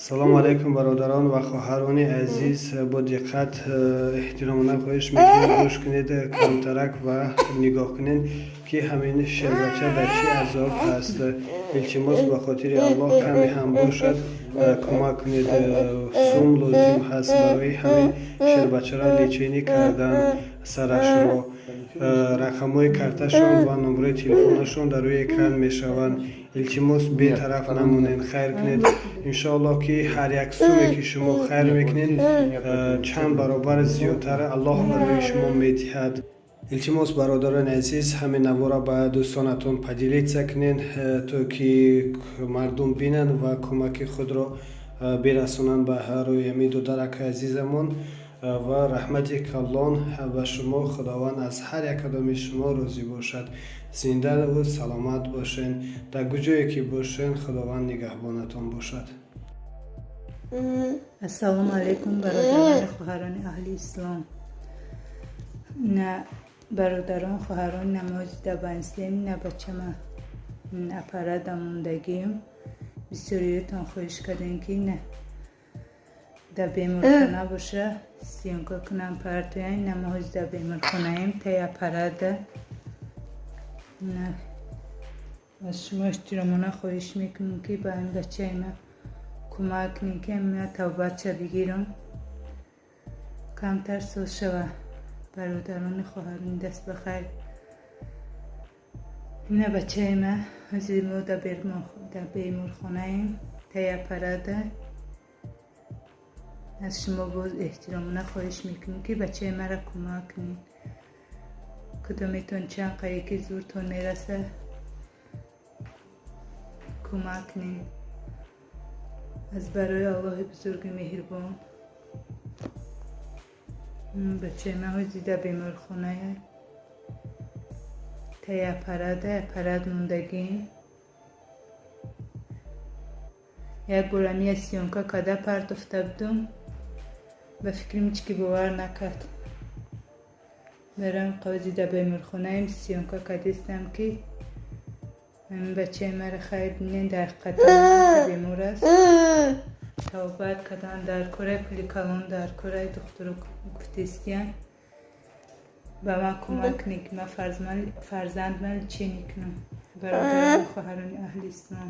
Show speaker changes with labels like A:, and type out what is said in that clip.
A: Салому алайкум, бародарон ва хоҳарони азиз. Бо диққат, эҳтиромона хоҳиш мекунем, гӯш кунед камтарак ва нигоҳ кунед, ки ҳамин шербача дар чӣ азоб ҳаст. Илтимос, ба хотири Аллоҳ, каме ҳам бошад, кӯмак кунед. Сум лозим ҳаст барои ҳамин шербачаро лечение кардан сарашро. Рақамҳои карташон ва номерои телефонашон дар рӯи экран мешаванд. Илтимос, бетараф намонед, хайр кунед. Иншоаллоҳ, ки ҳар як суме, ки шумо хайр мекунед, чанд баробар зиёдтар Аллоҳ барои шумо медиҳад. Илтимос, бародарони азиз, ҳамин навора ба дӯстонатон поделиться кунед, то ки мардум бинанд ва кӯмаки худро бирасонанд ба рӯи ҳамин додараки азизамон. Ва раҳмати калон ба шумо, Худованд аз ҳар як кадоми шумо розӣ бошад. Зиндаву саломат бошен, дар куҷое ки бошен, Худованд нигаҳбонатон бошад.
B: Ассалому алайкум, бародарони, хоҳарони аҳли ислом. На, бародарон, хоҳарон, намози дабансем на бачама аппарата мондагием. Бисёриятон хоҳиш кардем, ки на дар беморхона боша, съёмка кунам, партоям. Намози дар беморхонаем, таи аппарата. Аз шумо эҳтиромона хоҳиш мекунем, ки ба ин бачаи ма кӯмак кунем, ки ма тавбатша бигирам, камтар соз шава. Бародарони, хоҳарони, даст ба хайр. Ина бачаи ма, ҳозир мо дар беморхонаем, таи аппарата. Аз шумо боз эҳтиромона хоҳиш мекунем, ки бачаи маро кӯмак кунед. Кудометон чанд қае ки зуртон мераса, кӯмак кунед аз барои Аллоҳи бузурги меҳрубон. Бачаи ман ҳозир дар беморхонае, таи аппарата, аппарат мондагӣ. Як бор амия съёмка карда партофта будум, ба фикрам, ҳеч ки бовар накард. Барам қози дар беморхонаем, съёмка кардистам, ки ҳамин бачаи маро хайр бинен. Дар ҳақиқат бемор аст, тавбат кардан дар кораи, пули калон дар кораи, духтуро гуфтистиян. Ба ман кӯмак кунед, ки ман фарзанд ман лечение кунам. Бародарони, хоҳарони аҳли ислом.